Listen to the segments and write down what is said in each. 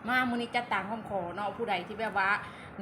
ມາມື້ນີ້ຈັດຕັ້ງຄຳຂໍເນາະ ຜູ້ໃດທີ່ແບບວ່າ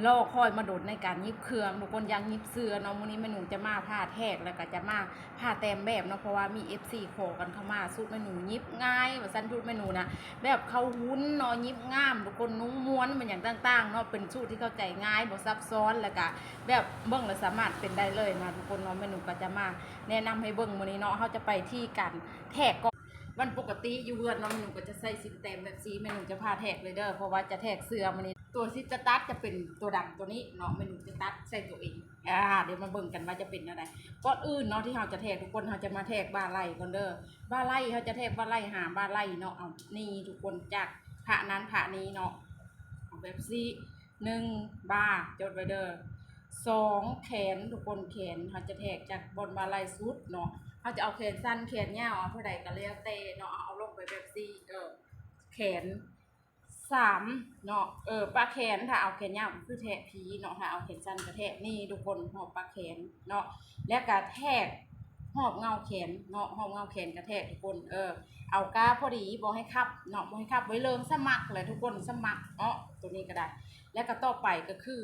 ລໍຄອຍມາດົນໃນການຫຍິບເຄື່ອງ ທຸກຄົນຢາກຫຍິບເສື້ອເນາະ ມື້ນີ້ແມ່ໜູຈະມາຜ່າແທກ ແລ້ວກໍຈະມາຜ່າແຕ້ມແບບເນາະ ເພາະວ່າມີເອັບຊີຂໍກັນເຂົ້າມາ ສູດແມ່ໜູຫຍິບງ່າຍວ່າຊັ້ນ ສູດແມ່ໜູນະ ແບບເຂົ້າຫຸ່ນເນາະ ຫຍິບງາມ ທຸກຄົນນຸ່ງມ່ວນ ແມ່ນຫຍັງຕ່າງໆເນາະ ເປັນສູດທີ່ເຂົ້າໃຈງ່າຍ ບໍ່ຊັບຊ້ອນ ແລ້ວກະແບບເບິ່ງແລ້ວສາມາດເປັນໄດ້ເລີຍນະ ທຸກຄົນເນາະ ແມ່ໜູກໍຈະມາແນະນຳໃຫ້ເບິ່ງມື້ນີ້ເນາະ ເຮົາຈະໄປທີ່ການແທກກ່ອນ. ວັນປົກກະຕິຢູ່ເຮືອນເນາະ ແມ່ໜູກໍຈະໃສ່ຊິນແຕ້ມແບບຊີ້ ແມ່ໜູຈະຜ່າແທກເລີຍເດີ ເພາະວ່າຈະແທກເສື້ອມື້ນີ້ ຕົວທີ່ຈະຕັດຈະເປັນຕົວດຳຕົວນີ້ເນາະ ແມ່ໜູຈະຕັດໃສ່ຕົວເອງ ອາ ດຽວມາເບິ່ງກັນວ່າຈະເປັນແນວໃດ. ກ່ອນອື່ນເນາະ ທີ່ເຮົາຈະແທກ ທຸກຄົນ ເຮົາຈະມາແທກບ່າໄຫຼ່ກ່ອນເດີ ບ່າໄຫຼ່ ເຮົາຈະແທກບ່າໄຫຼ່ຫາບ່າໄຫຼ່ເນາະ ເອົານີ້ທຸກຄົນ ຈາກພະນັ້ນພະນີ້ເນາະ ເອົາແບບຊີ້ ໜຶ່ງບ່າ ຈົດໄວ້ເດີ ສອງແຂນ ທຸກຄົນ ແຂນ ເຮົາຈະແທກຈາກບ່ອນບ່າໄຫຼ່ສຸດເນາະ ເຮົາຈະເອົາແຂນສັ້ນແຂນຍາວ ເອົາເທົ່າໃດກໍແລ້ວແຕ່ເນາະ ເອົາລົງໄປແບບຊີ້ ເອີ ແຂນ ສາມເນາະ ເອີ ປະແຂນ ຖ້າເອົາແຂນຍາວກໍຄືແທກພີເນາະ ຖ້າເອົາແຂນສັ້ນກໍແທກນີ້ທຸກຄົນ ຮອບປະແຂນເນາະ ແລ້ວກໍແທກຮອບເຫງົ້າແຂນເນາະ ຮອບເຫງົ້າແຂນກໍແທກທຸກຄົນ ເອີ ເອົາກາພໍດີ ບໍ່ໃຫ້ຄັບເນາະ ບໍ່ໃຫ້ຄັບ ໄວ້ເລີ່ມສະໝັກແຫຼະທຸກຄົນ ສະໝັກເນາະ ຕົວນີ້ກໍໄດ້ ແລ້ວກໍຕໍ່ໄປກໍຄື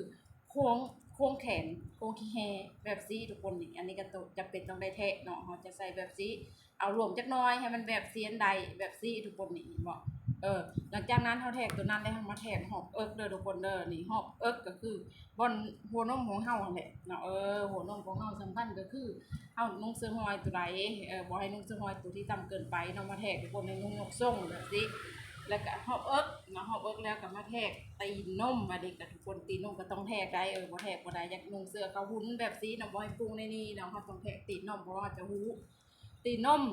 ໂຄ້ງ ໂຄ້ງແຂນ ໂຄ້ງຂີ້ແຮ່ແບບຊີ້ທຸກຄົນນີ້ ອັນນີ້ກໍຕ້ອງ ຈຳເປັນຕ້ອງໄດ້ແທກເນາະ ເຮົາຈະໃສ່ແບບຊີ້ ເອົາຫຼວມຈັກໜ້ອຍ ໃຫ້ມັນແບບເຊນໄດ້ແບບຊີ້ທຸກຄົນນີ້ ເຫັນບໍ່ ເອີ ຫຼັງຈາກນັ້ນເຮົາແທກຕົວນັ້ນແລ້ວ ເຮົາມາແທກຮອບເອິກເດີທຸກຄົນເດີ ນີ້ຮອບເອິກກໍຄືບ່ອນຫົວນົມຂອງເຮົາຫັ້ນແຫຼະເນາະ ເອີ ຫົວນົມຂອງເຮົາ ສຳຄັນກໍຄືເຮົານຸ່ງເສື້ອຮອຍຕົວໃດ ເອີ ບໍ່ໃຫ້ນຸ່ງເສື້ອຮອຍຕົວທີ່ຕ່ຳເກີນໄປເນາະ ມາແທກທຸກຄົນ ໃຫ້ນຸ່ງຍົກຊົງແບບຊີ້ ແລ້ວກໍຮອບເອິກເນາະ ຮອບເອິກແລ້ວກໍມາແທກຕີນນົມ ອັນນີ້ກໍ ຄົນຕີນນົມກໍຕ້ອງແທກໄດ້ ເອີ ບໍ່ແທກບໍ່ໄດ້ ຢາກນຸ່ງເສື້ອເຂົ້າຫຸ່ນແບບຊີ້ນະ ບໍ່ໃຫ້ປຸງໃນນີ້ເນາະ ເຮົາຕ້ອງແທກຕີນນົມ ເພາະວ່າເຮົາຈະຮູ້ ຕີນນົມ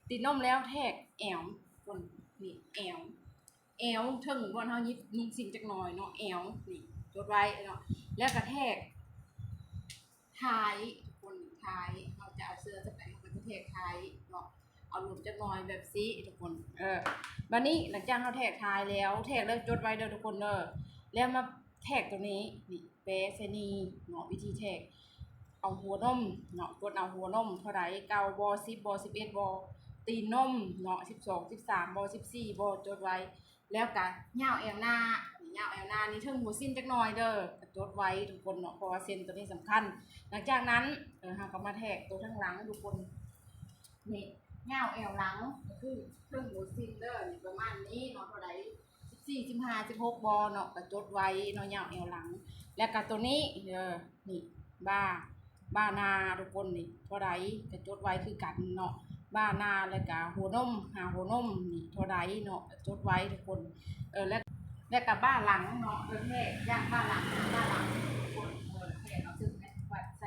ຕີນນົມແລ້ວແທກແອວ ຄົນນີ້ແອວ ແອວເທິງບ່ອນເຮົາຫຍິບນຸ່ງສິ້ນຈັກໜ້ອຍເນາະ ແອວນີ້ ຈົດໄວ້ເນາະ ແລ້ວກໍແທກທ້າຍ ຄົນທ້າຍ ເຮົາຈະເອົາເສື້ອສ່ຳໃດ ເຮົາກໍຈະແທກທ້າຍເນາະ ເອົາຫຼວມຈັກໜ້ອຍແບບຊີ້ທຸກຄົນ ເອີ ບາດນີ້ຫຼັງຈາກເຮົາແທກທ້າຍແລ້ວ ແທກແລ້ວຈົດໄວ້ເດີທຸກຄົນເດີ ແລ້ວມາແທກຕົວນີ້ ນີ້ ແປໃສ່ນີ້ເນາະ ວິທີແທກ ເອົາຫົວນົມເນາະ ກົດເອົາຫົວນົມເທົ່າໃດ ເກົ້າບໍ່ ສິບບໍ່ ສິບເອັດບໍ່ ຕີນນົມເນາະ ສິບສອງ ສິບສາມບໍ່ ສິບສີ່ບໍ່ ຈົດໄວ້ ແລ້ວກະຍາວແອວໜ້າ ຍາວແອວໜ້ານີ້ເທິງຫົວສິ້ນຈັກໜ້ອຍເດີ ກະຈົດໄວ້ທຸກຄົນເນາະ ເພາະວ່າເສັ້ນຕົວນີ້ສຳຄັນ ຫຼັງຈາກນັ້ນ ເອີ ເຮົາກໍມາແທກຕົວທາງຫຼັງທຸກຄົນ ນີ້ ຍາວແອວຫຼັງກໍຄືເທິງຫົວສິ້ນເດີ ນີ້ປະມານນີ້ເນາະ ເທົ່າໃດ ສິບສີ່ ສິບຫ້າ ສິບຫົກບໍ່ເນາະ ກໍຈົດໄວ້ເນາະ ຍາວແອວຫຼັງ ແລ້ວກໍຕົວນີ້ເດີ ນີ້ ບ່າ ບ່າໜ້າທຸກຄົນ ນີ້ເທົ່າໃດ ກໍຈົດໄວ້ຄືກັນເນາະ ບ່າໜ້າ ແລ້ວກໍຫົວນົມ ຫາຫົວນົມນີ້ເທົ່າໃດເນາະ ກໍຈົດໄວ້ທຸກຄົນ ເອີ ແລ້ວ ແລ້ວກໍບ່າຫຼັງເນາະ ເອີ ແທກຈາກບ່າຫຼັງ ບ່າຫຼັງທຸກຄົນ ເອີ ແທກເອົາເຊິ່ງແມັດວັດໃສ່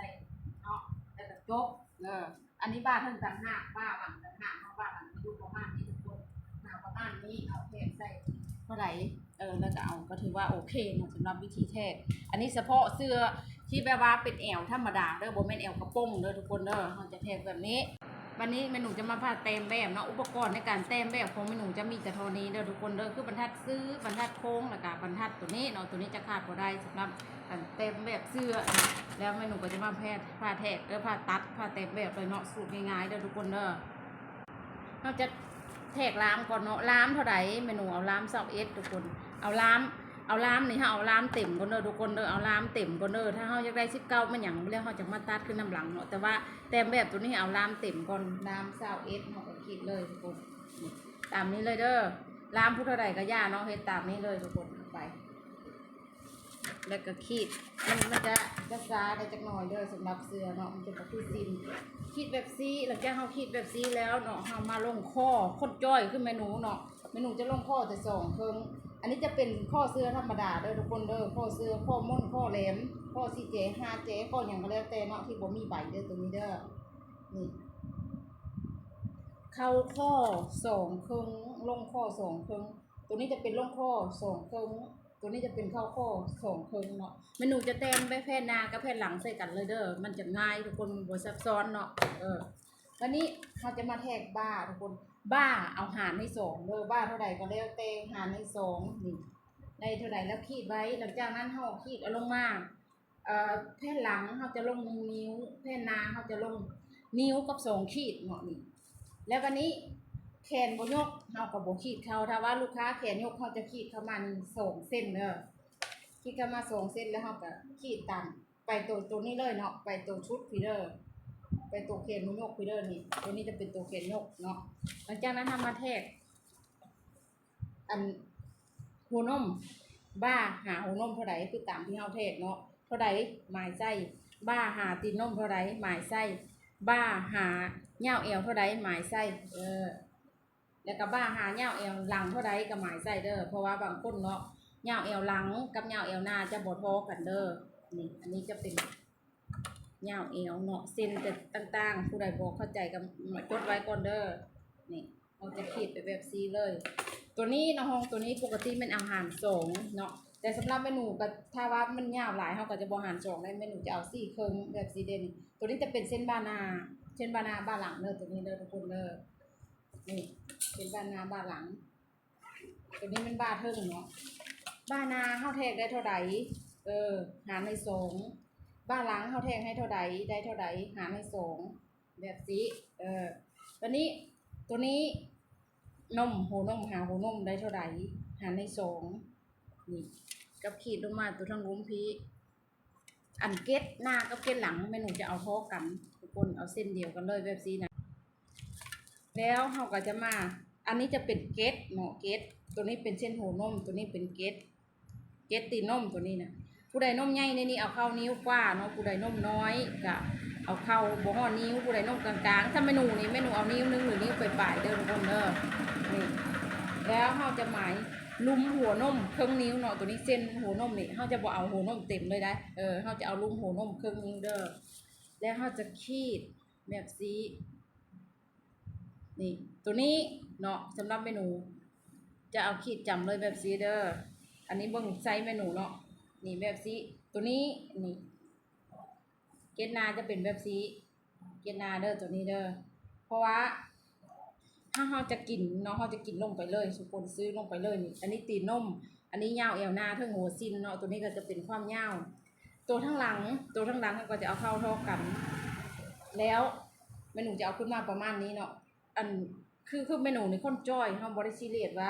ເນາະ ແລ້ວກໍຈົບ ເອີ ອັນນີ້ບ່າເທິງຕ່າງຫາກ ບ່າຫຼັງຕ່າງຫາກເນາະ ບ່າຫຼັງຢູ່ປະມານນີ້ທຸກຄົນ ເອົາປະມານນີ້ເນາະ ແທກໃສ່ເທົ່າໃດ ເອີ ແລ້ວກໍເອົາ ກໍຖືວ່າໂອເຄເນາະ ສຳລັບວິທີແທກ ອັນນີ້ສະເພາະເສື້ອທີ່ແບບວ່າເປັນແອວທຳມະດາເດີ ບໍ່ແມ່ນແອວກະໂປງເດີທຸກຄົນເດີ ເຮົາຈະແທກແບບນີ້ ບາດນີ້ແມ່ໜູຈະມາຜ່າແຕ້ມແບບເນາະ ອຸປະກອນໃນການແຕ້ມແບບຂອງແມ່ໜູຈະມີແຕ່ເທົ່ານີ້ເດີທຸກຄົນເດີ ຄືບັນທັດຊື່ ບັນທັດໂຄ້ງ ແລ້ວກະບັນທັດຕົວນີ້ເນາະ ຕົວນີ້ຈະຂາດບໍ່ໄດ້ສຳລັບ ອັນແຕ້ມແບບເສື້ອ ແລ້ວແມ່ໜູກໍຈະມາແພ ຜ່າແທກເດີ ຜ່າຕັດ ຜ່າແຕ້ມແບບເລີຍເນາະ ສູດງ່າຍໆເດີທຸກຄົນເດີ ເຮົາຈະແທກລາມກ່ອນເນາະ ລາມເທົ່າໃດ ແມ່ໜູເອົາລາມຊາວເອັດທຸກຄົນ ເອົາລາມ ເອົາລາມນີ້ ເຮົາເອົາລາມເຕັມກ່ອນເດີທຸກຄົນເດີ ເອົາລາມເຕັມກ່ອນເດີ ຖ້າເຮົາຢາກໄດ້ສິບເກົ້າມາຫຍັງ ແລ້ວເຮົາຈະມາຕັດຄືນນຳຫຼັງເນາະ ແຕ່ວ່າແຕ້ມແບບຕົວນີ້ເຮົາເອົາລາມເຕັມກ່ອນ ລາມຊາວເອັດ ເຮົາກໍຂີດເລີຍທຸກຄົນ ຕາມນີ້ເລີຍເດີ ລາມຜູ້ເທົ່າໃດກໍຢ່າເນາະ ເຮັດຕາມນີ້ເລີຍທຸກຄົນ ເອົາໄປ ແລ້ວກໍຂີດ ມັນ ມັນຈະ ຈະຊ້າໄດ້ຈັກໜ້ອຍເດີ ສຳລັບເສື້ອເນາະ ມັນຈະບໍ່ຄືສິ້ນ ຂີດແບບຊີ້ ຫຼັງຈາກເຮົາຂີດແບບຊີ້ແລ້ວເນາະ ເຮົາມາລົງຂໍ້ ຄົນຈ້ອຍຄືແມ່ໜູເນາະ ແມ່ໜູຈະລົງຂໍ້ແຕ່ສອງເຄິ່ງ ອັນນີ້ຈະເປັນຂໍ້ເສື້ອທຳມະດາເດີທຸກຄົນເດີ ຂໍ້ເສື້ອ ຂໍ້ມົ້ນ ຂໍ້ແຫຼມ ຂໍ້ສີ່ແຈ ຫ້າແຈ ຂໍ້ຫຍັງກໍແລ້ວແຕ່ເນາະ ທີ່ບໍ່ມີໃບເດີ ຕົວນີ້ເດີ ນີ້ ເຂົ້າຂໍ້ສອງເຄິ່ງ ລົງຂໍ້ສອງເຄິ່ງ ຕົວນີ້ຈະເປັນລົງຂໍ້ສອງເຄິ່ງ ຕົວນີ້ຈະເປັນເຂົ້າຂໍ້ສອງເຄິ່ງເນາະ ແມ່ໜູຈະແຕ້ມແຜ່ນໜ້າກັບແຜ່ນຫຼັງໃສ່ກັນເລີຍເດີ ມັນຈະງ່າຍທຸກຄົນ ມັນບໍ່ຊັບຊ້ອນເນາະ ເອີ ບາດນີ້ເຮົາຈະມາແທກບ່າທຸກຄົນ ບ່າເອົາຫານໃຫ້ສອງເດີ ບ່າເທົ່າໃດກໍແລ້ວແຕ່ຫານໃຫ້ສອງ ນີ້ ໄດ້ເທົ່າໃດແລ້ວຂີດໄວ້ ຫຼັງຈາກນັ້ນເຮົາຂີດເອົາລົງມາ ເອີ ແຜ່ນຫຼັງເຮົາຈະລົງໜຶ່ງນິ້ວ ແຜ່ນໜ້າເຮົາຈະລົງນິ້ວກັບສອງຂີດເນາະນີ້ ແລ້ວບາດນີ້ ແຂນບໍ່ຍົກ ເຮົາກໍບໍ່ຂີດເຂົ້າ. ຖ້າວ່າລູກຄ້າແຂນຍົກ ເຮົາຈະຂີດເຂົ້າມານີ້ສອງເສັ້ນເດີ. ຂີດເຂົ້າມາສອງເສັ້ນ ແລ້ວເຮົາກໍຂີດຕາມ ໄປໂຕ ໂຕນີ້ເລີຍເນາະ, ໄປໂຕຊຸດພີ້ເດີ, ໄປໂຕແຂນບໍ່ຍົກພີ້ເດີ. ນີ້ ໂຕນີ້ຈະເປັນໂຕແຂນຍົກເນາະ. ຫຼັງຈາກນັ້ນເຮົາມາແທກ ອັນຫົວນົມ ບ່າຫາຫົວນົມເທົ່າໃດ ຄືຕາມທີ່ເຮົາແທກເນາະ, ເທົ່າໃດໝາຍໃສ່, ບ່າຫາຕີນນົມເທົ່າໃດໝາຍໃສ່, ບ່າຫາຫຍ້າວແອວເທົ່າໃດໝາຍໃສ່ ເອີ ແລ້ວກໍບ່າຫາຫຍ້າວແອວຫຼັງເທົ່າໃດກໍໝາຍໃສ່ເດີ. ເພາະວ່າບາງຄົນເນາະ ຫຍ້າວແອວຫຼັງກັບຫຍ້າວແອວໜ້າຈະບໍ່ທໍ່ກັນເດີ. ນີ້ ອັນນີ້ຈະເປັນ ຍາວແອວເນາະ, ເສັ້ນແຕ່ຕ່າງໆ ຜູ້ໃດບໍ່ເຂົ້າໃຈກໍຈົດໄວ້ກ່ອນເດີ. ນີ້ ເຮົາຈະຂີດໄປແບບຊີ້ເລີຍ. ໂຕນີ້ເນາະ, ຫ້ອງໂຕນີ້ປົກກະຕິແມ່ນເອົາຫານສອງເນາະ, ແຕ່ສຳລັບແມ່ໜູກໍ ຖ້າວ່າມັນຍາວຫຼາຍ ເຮົາກໍຈະບໍ່ຫານສອງໄດ້, ແມ່ໜູຈະເອົາສີ່ເຄິ່ງແບບຊີ້ເດ້. ນີ້ ໂຕນີ້ຈະເປັນເສັ້ນບ່າໜ້າ, ເສັ້ນບ່າໜ້າບ່າຫຼັງເດີ, ໂຕນີ້ເດີທຸກຄົນເດີ. ນີ້ ເສັ້ນບ່າໜ້າບ່າຫຼັງ. ໂຕນີ້ແມ່ນບ່າເທິງເນາະ, ບ່າໜ້າເຮົາແທກໄດ້ເທົ່າໃດ ເອີ ຫານໃຫ້ສອງ, ບ່າຫຼັງເຮົາແທກໃຫ້ເທົ່າໃດ ໄດ້ເທົ່າໃດ ຫານໃຫ້ສອງ ແບບຊີ້ ເອີ. ບາດນີ້ ໂຕນີ້ນົມ ຫົວນົມ ຫາຫົວນົມໄດ້ເທົ່າໃດ ຫານໃຫ້ສອງ. ນີ້ ກັບຂີດລົງມາໂຕທາງລຸ່ມພີ້. ອັນເກັດໜ້າກັບເກັດຫຼັງ ແມ່ໜູຈະເອົາທໍ່ກັນທຸກຄົນ, ເອົາເສັ້ນດຽວກັນເລີຍແບບຊີ້ນະ. ແລ້ວເຮົາກໍຈະມາ ອັນນີ້ຈະເປັນເກັດເນາະ, ເກັດ ໂຕນີ້ເປັນເສັ້ນຫົວນົມ, ໂຕນີ້ເປັນເກັດ ເກັດຕີນນົມໂຕນີ້ນະ. ຜູ້ໃດນົມໃຫຍ່ໃນນີ້ເອົາເຂົ້ານິ້ວກວ່າເນາະ, ຜູ້ໃດນົມນ້ອຍກະເອົາເຂົ້າບໍ່ຮອດນິ້ວ, ຜູ້ໃດນົມກາງໆ. ຖ້າແມ່ໜູນີ້ ແມ່ໜູເອົານິ້ວໜຶ່ງ ຫຼື ນິ້ວປາຍໆເດີທຸກຄົນເດີ. ນີ້ ແລ້ວເຮົາຈະໝາຍ ລຸ່ມຫົວນົມເຄິ່ງນິ້ວເນາະ, ໂຕນີ້ເສັ້ນຫົວນົມນີ້ ເຮົາຈະບໍ່ເອົາຫົວນົມເຕັມເລີຍໄດ໋ ເອີ ເຮົາຈະເອົາລຸ່ມຫົວນົມເຄິ່ງນິ້ວເດີ. ແລ້ວເຮົາຈະຂີດແບບຊີ້ ນີ້ ໂຕນີ້ເນາະ, ສຳລັບແມ່ໜູຈະເອົາຂີດຈຳເລີຍແບບຊີ້ເດີ. ອັນນີ້ເບິ່ງໄຊແມ່ໜູເນາະ, ນີ້ ແບບຊີ້ ໂຕນີ້ ນີ້ ເກັດໜ້າຈະເປັນແບບຊີ້ ເກັດໜ້າເດີ ໂຕນີ້ເດີ. ເພາະວ່າຖ້າເຮົາຈະກິນເນາະ ເຮົາຈະກິນລົງໄປເລີຍ ທຸກຄົນ ຊື້ລົງໄປເລີຍ. ນີ້ ອັນນີ້ຕີນນົມ, ອັນນີ້ຍາວແອວໜ້າເທິງຫົວສິ້ນເນາະ, ໂຕນີ້ກໍຈະເປັນຄວາມຍາວ. ໂຕທາງຫຼັງ ໂຕທາງຫຼັງເຮົາກໍຈະເອົາເຂົ້າທໍ່ກັນ ແລ້ວແມ່ໜູຈະເອົາຂຶ້ນມາປະມານນີ້ເນາະ. ອັນ ຄື ຄືແມ່ໜູນີ້ຄົນຈ້ອຍ ເຮົາບໍ່ໄດ້ຊີຣຽສວ່າ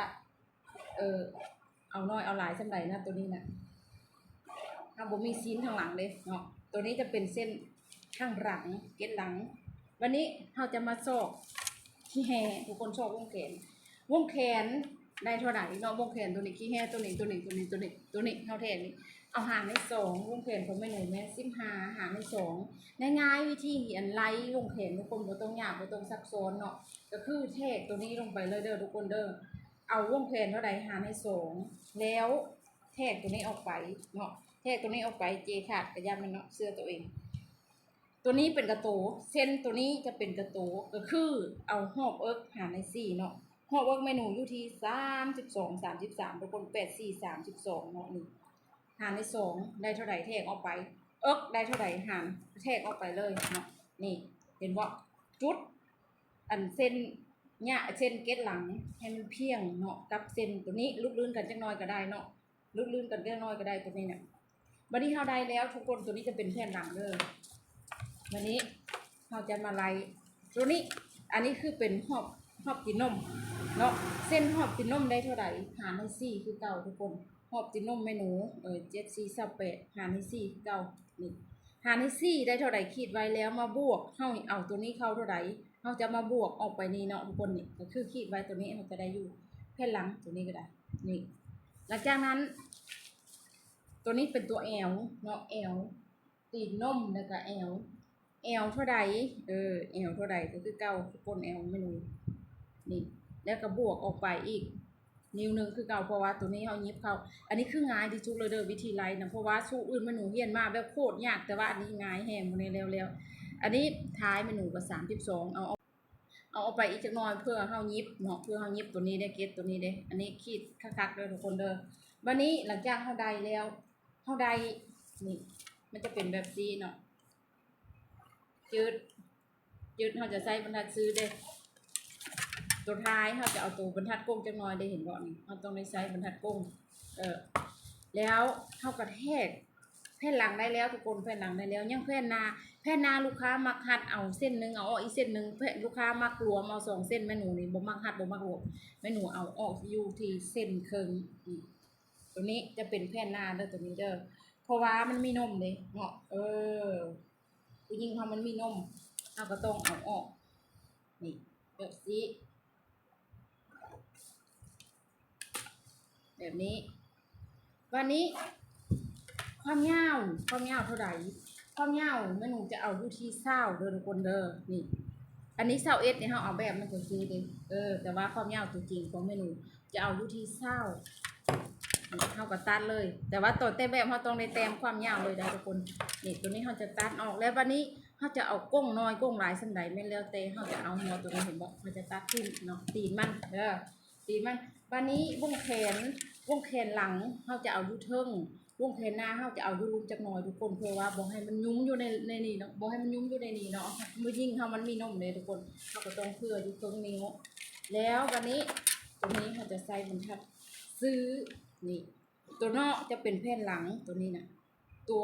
ເອີ ເອົານ້ອຍເອົາຫຼາຍສ່ຳໃດນະ ໂຕນີ້ນະ. ເຮົາບໍ່ມີຊີ້ນທາງຫຼັງເດ້ເນາະ, ໂຕນີ້ຈະເປັນເສັ້ນທາງຫຼັງ ເກັດຫຼັງ. ບາດນີ້ເຮົາຈະມາຊອກຂີ້ແຮ່ ທຸກຄົນ ຊອກວົງແຂນ, ວົງແຂນໄດ້ເທົ່າໃດເນາະ, ວົງແຂນໂຕນີ້ ຂີ້ແຮ່ໂຕນີ້ ໂຕນີ້ ໂຕນີ້ ໂຕນີ້ ໂຕນີ້ ເຮົາແທກນີ້ ເອົາຫານໃຫ້ສອງ. ວົງແຂນຂອງແມ່ໜູແມ່ນສິບຫ້າ ຫານໃຫ້ສອງ. ງ່າຍໆ ວິທີອັນໄລ່ວົງແຂນ ທຸກຄົນ ບໍ່ຕ້ອງຍາກ ບໍ່ຕ້ອງຊັບຊ້ອນເນາະ, ກໍຄືແທກໂຕນີ້ລົງໄປເລີຍເດີ ທຸກຄົນເດີ. ເອົາວົງແຂນເທົ່າໃດຫານໃຫ້ສອງ ແລ້ວແທກໂຕນີ້ອອກໄປເນາະ, ແທກໂຕນີ້ອອກໄປ ເຈຂາດກະຢ່າແມ່ນເນາະ ເຊື່ອໂຕເອງ. ໂຕນີ້ເປັນກະໂຕ ເສັ້ນໂຕນີ້ຈະເປັນກະໂຕ ກໍຄືເອົາຮອບເອິກຫານໃຫ້ສີ່ເນາະ. ຮອບເອິກແມ່ໜູຢູ່ທີ່ສາມສິບສອງ ສາມສິບສາມ ທຸກຄົນ ແປດສີ່ ສາມສິບສອງເນາະ. ນີ້ຫານໃຫ້ສອງ ໄດ້ເທົ່າໃດແທກອອກໄປ, ເອິກໄດ້ເທົ່າໃດຫານ ແທກອອກໄປເລີຍເນາະ. ນີ້ ເຫັນບໍ່ ຈຸດ ອັນເສັ້ນຍະ ເສັ້ນເກັດຫຼັງໃຫ້ມັນພຽງເນາະ ກັບເສັ້ນໂຕນີ້ ຫຼຸດລື່ນກັນຈັກໜ້ອຍກໍໄດ້ເນາະ, ຫຼຸດລື່ນກັນຈັກໜ້ອຍກໍໄດ້ໂຕນີ້ນະ. ບາດນີ້ເຮົາໄດ້ແລ້ວທຸກຄົນ, ໂຕນີ້ຈະເປັນແຜ່ນຫຼັງເດີ. ບາດນີ້ເຮົາຈະມາໄລ່ໂຕນີ້, ອັນນີ້ຄືເປັນຮອບ ຮອບຕີນນົມເນາະ, ເສັ້ນຮອບຕີນນົມໄດ້ເທົ່າໃດ ຫານໃຫ້ສີ່ຄືເກົ່າທຸກຄົນ. ຮອບຕີນນົມແມ່ໜູ ເອີ ເຈັດສີ່ ຊາວແປດ ຫານໃຫ້ສີ່ຄືເກົ່າ. ນີ້ ຫານໃຫ້ສີ່ໄດ້ເທົ່າໃດ ຂີດໄວ້ແລ້ວມາບວກ ເຮົາເອົາໂຕນີ້ເຂົ້າເທົ່າໃດ ເຮົາຈະມາບວກອອກໄປນີ້ເນາະທຸກຄົນ. ນີ້ກໍຄືຂີດໄວ້ໂຕນີ້ ເຮົາຈະໄດ້ຢູ່ແຜ່ນຫຼັງໂຕນີ້ກໍໄດ້. ນີ້ ຫຼັງຈາກນັ້ນ ໂຕນີ້ເປັນຕົວແອວເນາະ, ແອວ ຕີນນົມ ແລ້ວກໍແອວ ແອວເທົ່າໃດ ເອີ ແອວເທົ່າໃດກໍຄືເກົ່າທຸກຄົນ ແອວແມ່ນ ນີ້ ແລ້ວກໍບວກອອກໄປອີກນິ້ວໜຶ່ງຄືເກົ່າ ເພາະວ່າໂຕນີ້ເຮົາຫຍິບເຂົ້າ. ອັນນີ້ຄືງ່າຍທີ່ສຸດເລີຍເດີ ວິທີໄລ່ນະ, ເພາະວ່າສູດອື່ນແມ່ໜູຮຽນມາແບບໂຄດຍາກ, ແຕ່ວ່າອັນນີ້ງ່າຍແຮງ ບໍ່ແນ່ແລ້ວໆ. ອັນນີ້ທ້າຍແມ່ໜູກໍສາມສິບສອງ ເອົາ ເອົາອອກໄປອີກຈັກໜ້ອຍ ເພື່ອເຮົາຫຍິບເນາະ, ເພື່ອເຮົາຫຍິບໂຕນີ້ເດ້ ເກັດໂຕນີ້ເດ້. ອັນນີ້ຂີດຄັກໆເດີທຸກຄົນເດີ. ບາດນີ້ຫຼັງຈາກເຮົາໄດ້ແລ້ວ ເຮົາໄດ້ ນີ້ ມັນຈະເປັນແບບຊີ້ເນາະ, ຈືດ ຈືດ ເຮົາຈະໃຊ້ບັນທັດຊື່ເດ້. ໂຕທ້າຍເຮົາຈະເອົາໂຕບັນທັດກົ້ງຈັກໜ້ອຍເດ້ ເຫັນບໍ່? ນີ້ ເຮົາຕ້ອງໄດ້ໃຊ້ບັນທັດກົ້ງ ເອີ ແລ້ວເຮົາກໍແທກ ແຜ່ນຫຼັງໄດ້ແລ້ວທຸກຄົນ ແຜ່ນຫຼັງໄດ້ແລ້ວ ຍັງແຜ່ນໜ້າ ແຜ່ນໜ້າລູກຄ້າມັກຮັດເອົາເສັ້ນໜຶ່ງ ເອົາອອກອີກເສັ້ນໜຶ່ງ ແຜ່ນ ລູກຄ້າມັກລວມເອົາສອງເສັ້ນ ແມ່ໜູນີ້ບໍ່ມັກຮັດບໍ່ມັກລວມ ແມ່ໜູເອົາອອກຢູ່ທີ່ເສັ້ນເຄິ່ງ ອືມ ໂຕນີ້ຈະເປັນແຜ່ນໜ້າເດີ ໂຕນີ້ເດີ ເພາະວ່າມັນມີນົມເດ້ເນາະ ເອີ ຜູ້ຍິງເຮົາມັນມີນົມ ເຮົາກໍຕ້ອງເອົາອອກ ນີ້ ແບບຊີ້ ແບບນີ້ ບາດນີ້ ຄວາມຍາວ ຄວາມຍາວເທົ່າໃດ? ຄວາມຍາວແມ່ໜູຈະເອົາຢູ່ທີ່ຊາວເດີທຸກຄົນເດີ ນີ້ ອັນນີ້ຊາວເອັດນີ້ ເຮົາເອົາແບບມັນຊື່ໆເດ້ ເອີ ແຕ່ວ່າຄວາມຍາວຕົວຈິງຂອງແມ່ໜູຈະເອົາຢູ່ທີ່ຊາວ ເຮົາກໍຕັດເລີຍ ແຕ່ວ່າຕອນແຕ້ມແບບເຮົາຕ້ອງໄດ້ແຕ້ມຄວາມຍາວເລີຍເດີທຸກຄົນ ນີ້ ໂຕນີ້ເຮົາຈະຕັດອອກ ແລ້ວບາດນີ້ເຮົາຈະເອົາກົ້ງນ້ອຍກົ້ງຫຼາຍສ່ຳໃດ ແມ່ນແລ້ວແຕ່ເຮົາຈະເອົາຫົວໂຕນີ້ ເຫັນບໍ່ ເຮົາຈະຕັດຖິ້ມເນາະ ຕີນມັນເດີ ຕີນມັນ ບາດນີ້ວົງແຂນ ວົງແຂນຫຼັງເຮົາຈະເອົາຢູ່ເທິງ ວົງແຂນໜ້າເຮົາຈະເອົາຢູ່ລຸ່ມຈັກໜ່ອຍທຸກຄົນ ເພື່ອວ່າບໍ່ໃຫ້ມັນຍຸ່ງຢູ່ໃນ ໃນນີ້ເນາະ ບໍ່ໃຫ້ມັນຍຸ່ງຢູ່ໃນນີ້ເນາະ ຜູ້ຍິງເຮົາມັນມີນົມເດ້ທຸກຄົນ ເຮົາກໍຕ້ອງເຜື່ອຢູ່ເຄິ່ງນິ້ວ ແລ້ວບາດນີ້ ໂຕນີ້ເຮົາຈະໃສ່ບັນທັດຊື່ ນີ້ ຕົວນອກຈະເປັນແຜ່ນຫຼັງ ຕົວນີ້ນະ ຕົວ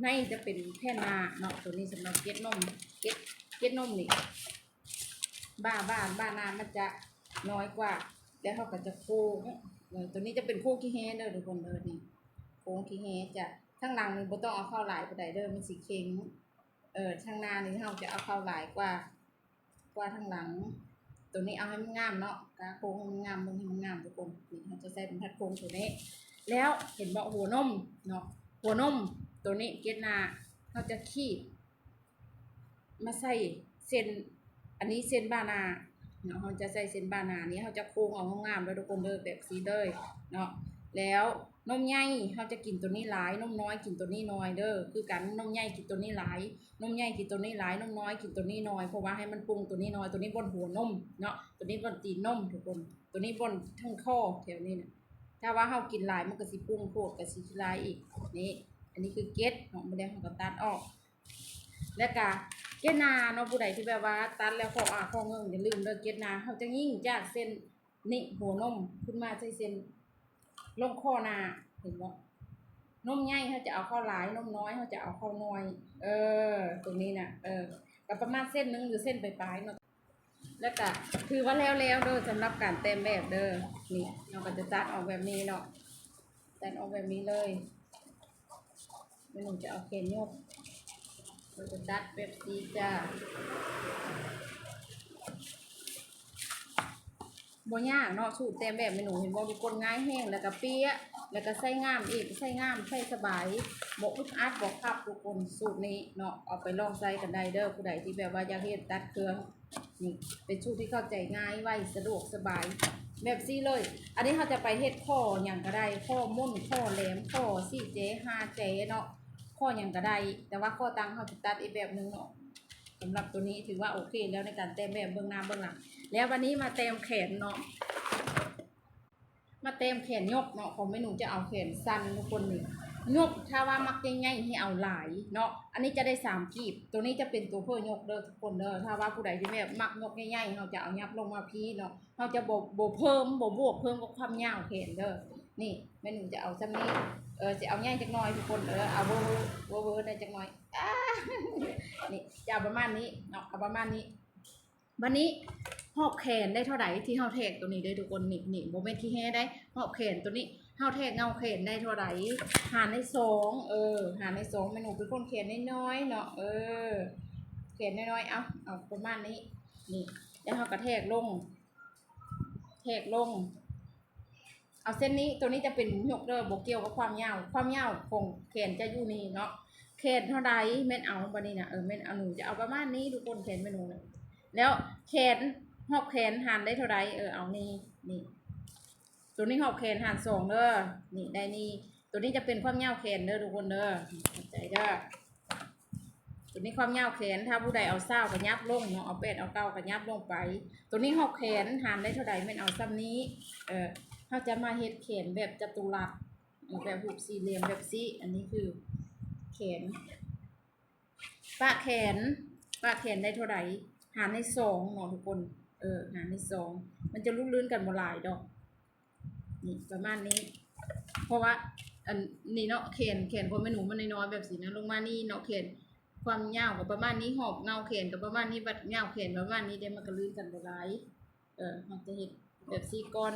ໃນຈະເປັນແຜ່ນໜ້າເນາະ ຕົວນີ້ສຳລັບເກັດນົມ ເກັດ ເກັດນົມນີ້ ບ່າ ບ່າ ບ່າໜ້າມັນຈະນ້ອຍກວ່າ ແລ້ວເຮົາກໍຈະໂຄ້ງ ເອີ ຕົວນີ້ຈະເປັນໂຄ້ງຂີ້ແຮເດີທຸກຄົນເດີ ນີ້ ໂຄ້ງຂີ້ແຮ ຈະ ທາງຫຼັງນີ້ບໍ່ຕ້ອງເອົາເຂົ້າຫຼາຍປານໃດເດີ ມັນຊິເຄັ່ງ ເອີ ທາງໜ້ານີ້ເຮົາຈະເອົາເຂົ້າຫຼາຍກວ່າ ກວ່າທາງຫຼັງ ໂຕນີ້ເອົາໃຫ້ມັນງາມເນາະ ກາໂຄ້ງໃຫ້ມັນງາມ ເບິ່ງໃຫ້ມັນງາມທຸກຄົນ ນີ້ເຮົາຈະໃສ່ບັນທັດໂຄ້ງໂຕນີ້ ແລ້ວເຫັນບໍ່ຫົວນົມເນາະ ຫົວນົມໂຕນີ້ເກັດໜ້າ ເຮົາຈະຂີດມາໃສ່ເສັ້ນ ອັນນີ້ເສັ້ນບ່າໜ້າເນາະ ເຮົາຈະໃສ່ເສັ້ນບ່າໜ້ານີ້ ເຮົາຈະໂຄ້ງເອົາງາມໆເດີທຸກຄົນເດີ ແບບຊີ້ເລີຍເນາະ ແລ້ວນົມໃຫຍ່ເຮົາຈະກິນໂຕນີ້ຫຼາຍ ນົມນ້ອຍກິນໂຕນີ້ໜ້ອຍເດີ ຄືກັນ ນົມໃຫຍ່ກິນໂຕນີ້ຫຼາຍ ນົມໃຫຍ່ກິນໂຕນີ້ຫຼາຍ ນົມນ້ອຍກິນໂຕນີ້ໜ້ອຍ ເພາະວ່າໃຫ້ມັນປຸງໂຕນີ້ໜ້ອຍ ໂຕນີ້ບ່ອນຫົວນົມເນາະ ໂຕນີ້ບ່ອນຕີນນົມທຸກຄົນ ໂຕນີ້ບ່ອນທັງຄໍແຖວນີ້ນະ ຖ້າວ່າເຮົາກິນຫຼາຍມັນກໍຊິປຸງໂພດ ກໍຊິຂີ້ລາຍອີກ ນີ້ ອັນນີ້ຄືເກັດເນາະ ມື້ແລກເຮົາກໍຕັດອອກ ແລ້ວກະເກັດໜ້າເນາະ ຜູ້ໃດທີ່ແບບວ່າຕັດແລ້ວຂໍ້ອາຂໍ້ເງີ້ງ ຢ່າລືມເດີ ເກັດໜ້າເຮົາຈະຍິງຈາກເສັ້ນນີ້ ຫົວນົມຂຶ້ນມາໃສ່ເສັ້ນ ລົງຂໍ້ໜ້າ ເຫັນບໍ່? ນົມໃຫຍ່ເຮົາຈະເອົາເຂົ້າຫຼາຍ ນົມນ້ອຍເຮົາຈະເອົາເຂົ້າໜ້ອຍ ເອີ ຕົງນີ້ນະ ເອີ ກໍປະມານເສັ້ນໜຶ່ງ ຫຼື ເສັ້ນປາຍໆເນາະ ແລ້ວກະຖືວ່າແລ້ວໆເດີ ສຳລັບການແຕ້ມແບບເດີ ນີ້ ເຮົາກໍຈະຕັດອອກແບບນີ້ເນາະ ຕັດອອກແບບນີ້ເລີຍ ແມ່ນຫຍັງຈະເອົາແຂນຍົກ ເຮົາຈະຕັດແບບຊີ້ຈ້າ. ບໍ່ຍາກເນາະ ສູດແຕ້ມແບບແມ່ໜູ ເຫັນບໍ່ທຸກຄົນ ງ່າຍແຮງ ແລ້ວກະເປຍ ແລ້ວກະໃຊ້ງາມອີກ ໃຊ້ງາມ ໃຊ້ສະບາຍ ບໍ່ອຶດອັດ ບໍ່ຄັບທຸກຄົນ ສູດນີ້ເນາະ ເອົາໄປລອງໃຊ້ກັນໄດ້ເດີ ຜູ້ໃດທີ່ແບບວ່າຢາກເຮັດຕັດເຄື່ອງ ນີ້ເປັນສູດທີ່ເຂົ້າໃຈງ່າຍ ໄວ ສະດວກສະບາຍ ແບບຊີ້ເລີຍ ອັນນີ້ເຮົາຈະໄປເຮັດຂໍ້ຫຍັງກະໄດ້ ຂໍ້ມົ້ນ ຂໍ້ແຫຼມ ຂໍ້ສີ່ແຈ ຫ້າແຈເນາະ ຂໍ້ຫຍັງກະໄດ້ ແຕ່ວ່າຂໍ້ຕັ້ງເຮົາຈະຕັດອີກແບບໜຶ່ງເນາະ. ສຳລັບໂຕນີ້ຖືວ່າໂອເຄແລ້ວໃນການແຕ້ມແບບເບື້ອງໜ້າເບື້ອງຫຼັງ. ແລ້ວບາດນີ້ມາແຕ້ມແຂນເນາະ ມາແຕ້ມແຂນຍົກເນາະ ຂອງແມ່ໜູຈະເອົາແຂນສັ້ນທຸກຄົນນີ້ ຍົກ ຖ້າວ່າມັກໃຫຍ່ໆໃຫ້ເອົາຫຼາຍເນາະ ອັນນີ້ຈະໄດ້ສາມກີບ ໂຕນີ້ຈະເປັນໂຕເພີ່ຍົກເດີທຸກຄົນເດີ ຖ້າວ່າຜູ້ໃດທີ່ແບບມັກຍົກໃຫຍ່ໆ ເຮົາຈະເອົາຫຍັບລົງມາພີ້ເນາະ ເຮົາຈະບໍ່ ບໍ່ເພີ່ມ ບໍ່ບວກເພີ່ມກັບຄວາມຍາວແຂນເດີ. ນີ້ແມ່ໜູຈະເອົາຊ່ຳນີ້ ເອີ ຊິເອົາໃຫຍ່ຈັກໜ້ອຍທຸກຄົນ ເອີ ເອົາເວີໆ ເວີໆແດ່ຈັກໜ້ອຍ ອາ ນີ້ຈະເອົາປະມານນີ້ເນາະ ເອົາປະມານນີ້. ບາດນີ້ຮອບແຂນໄດ້ເທົ່າໃດ ທີ່ເຮົາແທກໂຕນີ້ເດີທຸກຄົນ ນີ້ ນີ້ ບໍ່ແມ່ນຂີ້ແຮ່ໃດ໋ ຮອບແຂນໂຕນີ້ ເຮົາແທກເຫງົ້າແຂນໄດ້ເທົ່າໃດ ຫານໃຫ້ສອງ ເອີ ຫານໃຫ້ສອງ ແມ່ໜູເປັນຄົນແຂນນ້ອຍໆເນາະ ເອີ ແຂນນ້ອຍໆ ເອົາ ເອົາປະມານນີ້ ນີ້ ແລ້ວເຮົາກໍແທກລົງ ແທກລົງ ເອົາເສັ້ນນີ້ ໂຕນີ້ຈະເປັນຍົກເດີ ບໍ່ກ່ຽວກັບຄວາມຍາວ ຄວາມຍາວຂອງແຂນຈະຢູ່ນີ້ເນາະ ແຂນເທົ່າໃດແມ່ນເອົາ ບາດນີ້ນະ ເອີ ແມ່ນເອົາ ໜູຈະເອົາປະມານນີ້ທຸກຄົນ ແຂນແມ່ໜູນະ ແລ້ວແຂນ ຮອບແຂນຫານໄດ້ເທົ່າໃດ ເອີ ເອົານີ້ ນີ້ ໂຕນີ້ຮອບແຂນຫານສອງເດີ ນີ້ ໄດ້ນີ້ ໂຕນີ້ຈະເປັນຄວາມຍາວແຂນເດີທຸກຄົນເດີ ເຂົ້າໃຈເດີ. ໂຕນີ້ຄວາມຍາວແຂນ ຖ້າຜູ້ໃດເອົາຊາວກໍຫຍັບລົງເນາະ ເອົາແປດເອົາເກົ້າກໍຫຍັບລົງໄປ ໂຕນີ້ຮອບແຂນຫານໄດ້ເທົ່າໃດແມ່ນເອົາຊ່ຳນີ້ ເອີ ເຮົາຈະມາເຮັດແຂນແບບຈັດຕຸລັດ ແບບຮູບສີ່ຫຼ່ຽມແບບຊີ້ ອັນນີ້ຄືແຂນ ປະແຂນ ປະແຂນໄດ້ເທົ່າໃດ ຫານໃຫ້ສອງເນາະທຸກຄົນ ເອີ ຫານໃຫ້ສອງ ມັນຈະລຸດລື່ນກັນບໍ່ຫຼາຍດອກ. ນີ້ປະມານນີ້ ເພາະວ່າ ອັນນີ້ເນາະ ແຂນ ແຂນຂອງແມ່ໜູມັນນ້ອຍໆແບບຊີ້ນະ ລົງມານີ້ເນາະ ແຂນຄວາມຍາວກໍປະມານນີ້ ຮອບເຫງົ້າແຂນກໍປະມານນີ້ ວັດເຫງົ້າແຂນປະມານນີ້ເດ້ ມັນກໍລື່ນກັນບໍ່ຫຼາຍ. ເອີ ເຮົາຈະເຮັດແບບຊີ້ກ່ອນ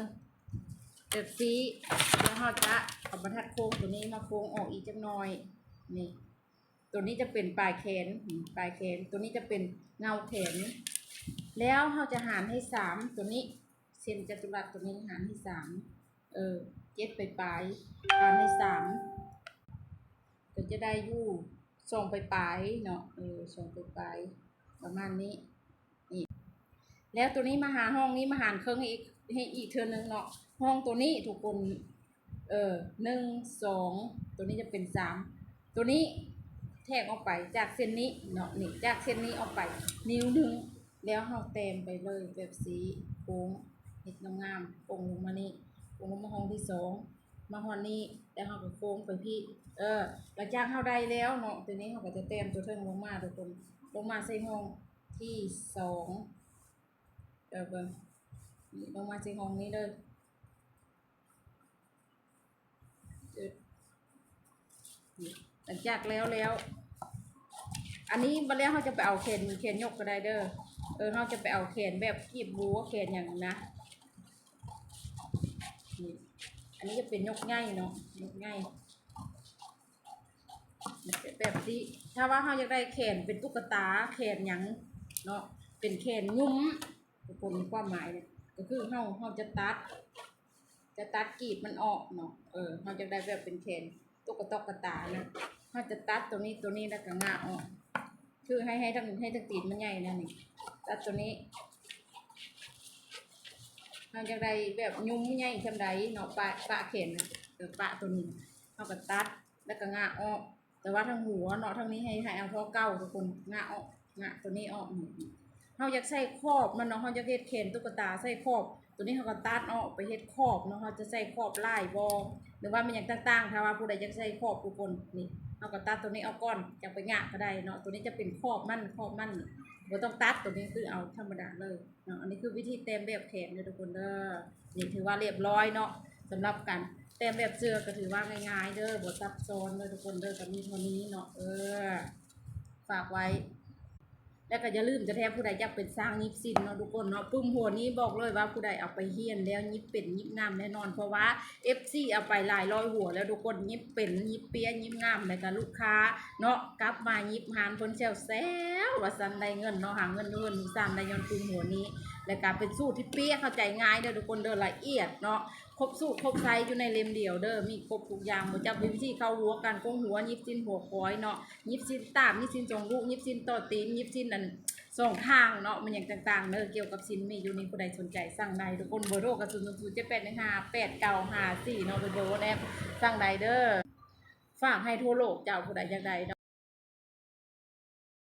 ແບບຊີ້ ແລ້ວເຮົາຈະເອົາບັນທັດໂຄ້ງໂຕນີ້ມາໂຄ້ງອອກອີກຈັກໜ້ອຍ ນີ້ ໂຕນີ້ຈະເປັນປາຍແຂນ ປາຍແຂນ ໂຕນີ້ຈະເປັນເຫງົ້າແຂນ ແລ້ວເຮົາຈະຫານໃຫ້ສາມ ໂຕນີ້ ເສັ້ນຈັດຕຸລັດໂຕນີ້ຫານໃຫ້ສາມ ເອີ ເຈັດປາຍໆ ຫານໃຫ້ສາມ ກໍຈະໄດ້ຢູ່ສອງປາຍໆເນາະ ເອີ ສອງປາຍໆ ປະມານນີ້ ນີ້ ແລ້ວໂຕນີ້ມາຫາຮ່ອງນີ້ ມາຫານເຄິ່ງໃຫ້ອີກ ໃຫ້ອີກເທື່ອໜຶ່ງເນາະ ຮ່ອງໂຕນີ້ທຸກຄົນ ເອີ ໜຶ່ງ ສອງ ໂຕນີ້ຈະເປັນສາມ ໂຕນີ້ແທກອອກໄປຈາກເສັ້ນນີ້ເນາະ ນີ້ ຈາກເສັ້ນນີ້ອອກໄປນິ້ວໜຶ່ງ ແລ້ວເຮົາແຕ້ມໄປເລີຍແບບຊີ້ ໂຄ້ງ ເຮັດງາມໆ ໂຄ້ງລົງມານີ້ ໂຄ້ງລົງມາຮ່ອງທີສອງ ມາຮອດນີ້ ແລ້ວເຮົາກໍໂຄ້ງໄປພີ້ ເອີ ຫຼັງຈາກເຮົາໄດ້ແລ້ວເນາະ ໂຕນີ້ເຮົາກໍຈະແຕ້ມຕົວເທິງລົງມາທຸກຄົນ ລົງມາໃສ່ຮ່ອງທີສອງ ເອີ ເບິ່ງ ນີ້ ລົງມາໃສ່ຮ່ອງນີ້ເລີຍ ເອີ ນີ້ ຫຼັງຈາກແລ້ວແລ້ວ ອັນນີ້ບັດແລ້ວເຮົາຈະໄປເອົາແຂນ ແຂນຍົກກໍໄດ້ເດີ ເອີ ເຮົາຈະໄປເອົາແຂນແບບກີບວັວ ແຂນຫຍັງນະ ນີ້ ອັນນີ້ຈະເປັນຍົກໃຫຍ່ເນາະ ຍົກໃຫຍ່ ແບບຊີ້ ຖ້າວ່າເຮົາຢາກໄດ້ແຂນເປັນຕຸກກະຕາ ແຂນຫຍັງເນາະ ເປັນແຂນຫຍຸ້ມ ທຸກຄົນ ຄວາມໝາຍນີ້ ກໍຄືເຮົາ ເຮົາຈະຕັດ ຈະຕັດກີບມັນອອກເນາະ ເອີ ເຮົາຢາກໄດ້ແບບເປັນແຂນຕຸກກະຕອກກະຕານະ ເຮົາຈະຕັດໂຕນີ້ ໂຕນີ້ ແລ້ວກໍງະອອກ ຄືໃຫ້ ໃຫ້ທັງ ໃຫ້ທັງຕີນມັນໃຫຍ່ນະ ນີ້ ຕັດໂຕນີ້ ເຮົາຢາກໄດ້ແບບຫຍຸ້ມໃຫຍ່ສ່ຳໃດເນາະ ປະ ປະແຂນນະ ເອີ ປະໂຕນີ້ ເຮົາກໍຕັດ ແລ້ວກໍງະອອກ ແຕ່ວ່າທາງຫົວເນາະ ທາງນີ້ໃຫ້ ໃຫ້ເອົາທໍ່ເກົ່າທຸກຄົນ ງະອອກ ງະໂຕນີ້ອອກ ເຮົາຢາກໃສ່ຂອບມັນເນາະ ເຮົາຢາກເຮັດແຂນຕຸກກະຕາໃສ່ຂອບ ໂຕນີ້ເຮົາກໍຕັດອອກໄປເຮັດຂອບເນາະ ເຮົາຈະໃສ່ຂອບຫຼາຍບໍ່ ຫຼືວ່າແມ່ນຫຍັງຕ່າງໆ ຖ້າວ່າຜູ້ໃດຢາກໃສ່ຂອບທຸກຄົນ ນີ້ ເຮົາກໍຕັດໂຕນີ້ອອກກ່ອນ ຈັ່ງໄປງະກໍໄດ້ເນາະ ໂຕນີ້ຈະເປັນຂອບມັນ ຂອບມັນ ບໍ່ຕ້ອງຕັດ ໂຕນີ້ຄືເອົາທຳມະດາເລີຍເນາະ ອັນນີ້ຄືວິທີແຕ້ມແບບແຂນເດີທຸກຄົນເດີ ນີ້ຖືວ່າລຽບຮ້ອຍເນາະ ສຳລັບການແຕ້ມແບບເສື້ອກໍຖືວ່າງ່າຍໆເດີ ບໍ່ຊັບຊ້ອນເດີທຸກຄົນເດີ ກໍມີເທົ່ານີ້ເນາະ ເອີ ຝາກໄວ້ ແລ້ວກໍຢ່າລືມ ຈະແທ້ຜູ້ໃດຢາກເປັນຊ່າງຫຍິບສິ້ນເນາະທຸກຄົນເນາະ ປຶ້ມຫົວນີ້ບອກເລີຍວ່າຜູ້ໃດເອົາໄປຮຽນແລ້ວຫຍິບເປັນຫຍິບງາມແນ່ນອນ ເພາະວ່າເອັຟຊີເອົາໄປຫຼາຍຮ້ອຍຫົວແລ້ວທຸກຄົນ ຫຍິບເປັນ ຫຍິບເປັນ ຫຍິບງາມ ແລ້ວກໍລູກຄ້າເນາະ ກັບມາຫຍິບຮ້ານເພິ່ນແຊວໆ ວ່າຊັ້ນ ໄດ້ເງິນເນາະ ຫາເງິນຢູ່ເຮືອນຢູ່ຊານໄດ້ຍ້ອນປຶ້ມຫົວນີ້ ແລ້ວກໍເປັນສູດທີ່ເປະ ເຂົ້າໃຈງ່າຍເດີທຸກຄົນເດີ ລະອຽດເນາະ ຄົບສູດຄົບໄຊຢູ່ໃນເຫຼັ້ມດຽວເດີ ມີຄົບທຸກຢ່າງ ບໍ່ຈັກມີວິທີເຂົ້າຫົວ ການໂກງຫົວ ຫຍິບສິ້ນຫົວຄວາຍເນາະ ຫຍິບສິ້ນຕາບ ຫຍິບສິ້ນສອງລູກ ຫຍິບສິ້ນຕໍ່ຕີນ ຫຍິບສິ້ນອັນສອງຂ້າງເນາະ ແມ່ນຫຍັງຕ່າງໆເດີ ກ່ຽວກັບສິ້ນມີຢູ່ນີ້ ຜູ້ໃດສົນໃຈສັ່ງໄດ້ທຸກຄົນ ເບີໂທກໍ ສູນ ສູນ ເຈັດ ແປດ ໜຶ່ງ ຫ້າ ແປດ ເກົ້າ ຫ້າ ສີ່ ເນາະ ເປັນເບີໂທແນມ ສັ່ງໄດ້ເດີ ຝາກໃຫ້ທົ່ວໂລກເຈົ້າ ຜູ້ໃດຢາກໄດ້ເນາະ